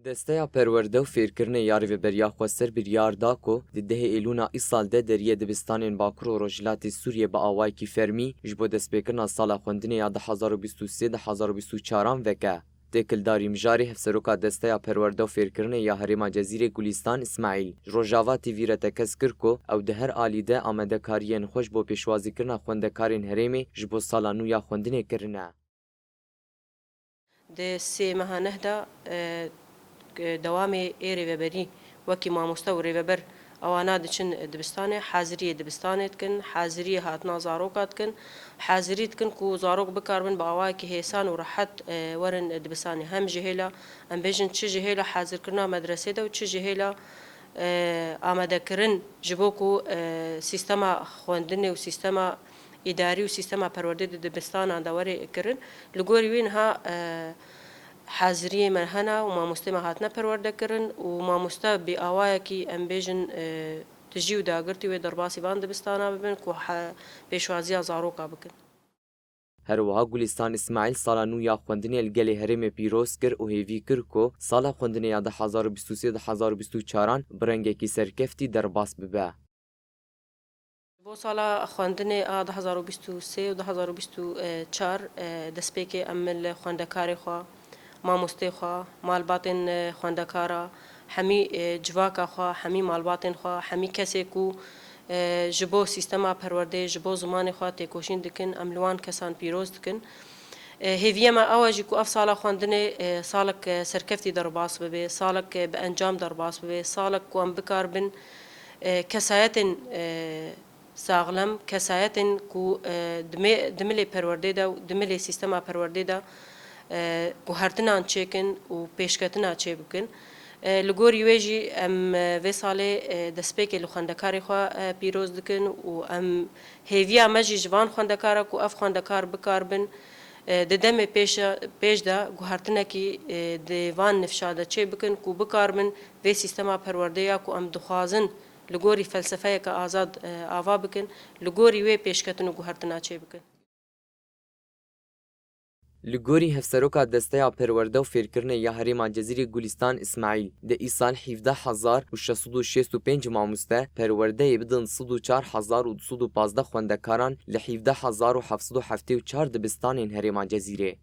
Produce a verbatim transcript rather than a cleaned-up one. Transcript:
Desteya Perwerde û Fêrkirinê ya Rêveberiya Xweser biryar da ku di dehê Êlûna îsal de deriyê dibistanên Bakur û Rojhilatê Sûriyê bi awayekî fermî ji bo destpêkirina sala xwendinê ya du hezar û bîst û sê du hezar û bîst û çaran veke. Têkildarî mijarê Hevseroka Desteya Perwerde û Fêrkirinê ya Herêma Cezîrê Gulîstan Îsmaîl ji Rojava T V re tekez kir ku ew di her alî de amadekariyên xwe ji bo pêşwazîkirina xwendekarên herêmê ji bo sala nû ya xwendinê kirine. Di sê meha neh de, e, dewamê ê rêveberî wekî mamoste û rêveber ewana diçin dibistanê, haziriyê dibistanê dikin, haziriyê hatina zaroka dikin, hazirî dikin ku zarok bikaribin bi awayekî hêsan û rehet, e, werin dibistanê. Hem ji hêla, em bêjin, çi ji hêla hazirkirina medresê de û çi ji hêla, e, amadekirin ji bo ku, e, sîstema xwendinê û sîstema îdarî û sîstema perwerdê di dibistanan de were kirin. Li gorî wê niha, e, haziriyê me hene û mamostê me hatine perwerde kirin û mamoste bi awayekî, em bêjin, e, tijî û dagirtî wê derbasî van dibistana bibin ku he-, pêşwaziya zaroka bikin. Her wiha Gulîstan Îsmaîl sala nû ya xwendinê li gelê herêmê pîroz kir û hêvî kir ku sala xwendinê ya du hezar û bîst û sê du hezar û bîst û çaran bi rengekî serkeftî derbas bibe. Bo sala xwendinê a du hezar û bîst û sê û du hezar û bîst û çar, e, destpêkê em li xwendekarê xwe, mamostê xwe, malbatên, e, xwendekara, hemî, e, civaka xwe, hemî malbatên xwe, hemî kesê ku, e, ji bo sîstema perwerdeyê, ji bo zimanê xwe têkoşîn dikin, em li wan kesan pîroz dikin. E, hêviya me ew e jî ku ev sala xwendinê, e, salek, e, serkeftî derbas bibe, salek, e, bi encam derbas bibe, salek ku em bikaribin, e, kesayetên, e, saxlem, kesayetên ku, e, di mê-, di milê perwerdê de û di milê sîstema perwerdê de, e, guhertinan çêkin û pêşketina çêbikin. E, li gorî wê jî em, e, vê salê, e, destpêkê li xwendekarê xwe, e, pîroz dikin û em hêviya me jî ji van xwendekar e ku ev xwendekar bikaribin, e, di demê pêşe-, pêş de guhertinekî, e, di van nifşa de çêbikin ku bikaribin vê sîstema perwerdê ya ku em dixwazin li gorî felsefeyeke azad, e, ava bikin, li gorî wê pêşketin û guhertina çêbikin. Li gorî Hevseroka Desteya Perwerde û Fêrkirinê ya Herêma Cezîrê Gulîstan Îsmaîl, di îsal hevdeh hezar û şeş sed û şêst û pênc mamoste perwerdeyê bidin sed û çar hezar û du sed û pazdeh xwendekaran li hevdeh hezar û heft sed û heftê û çar dibistanên Herêma Cezîrê.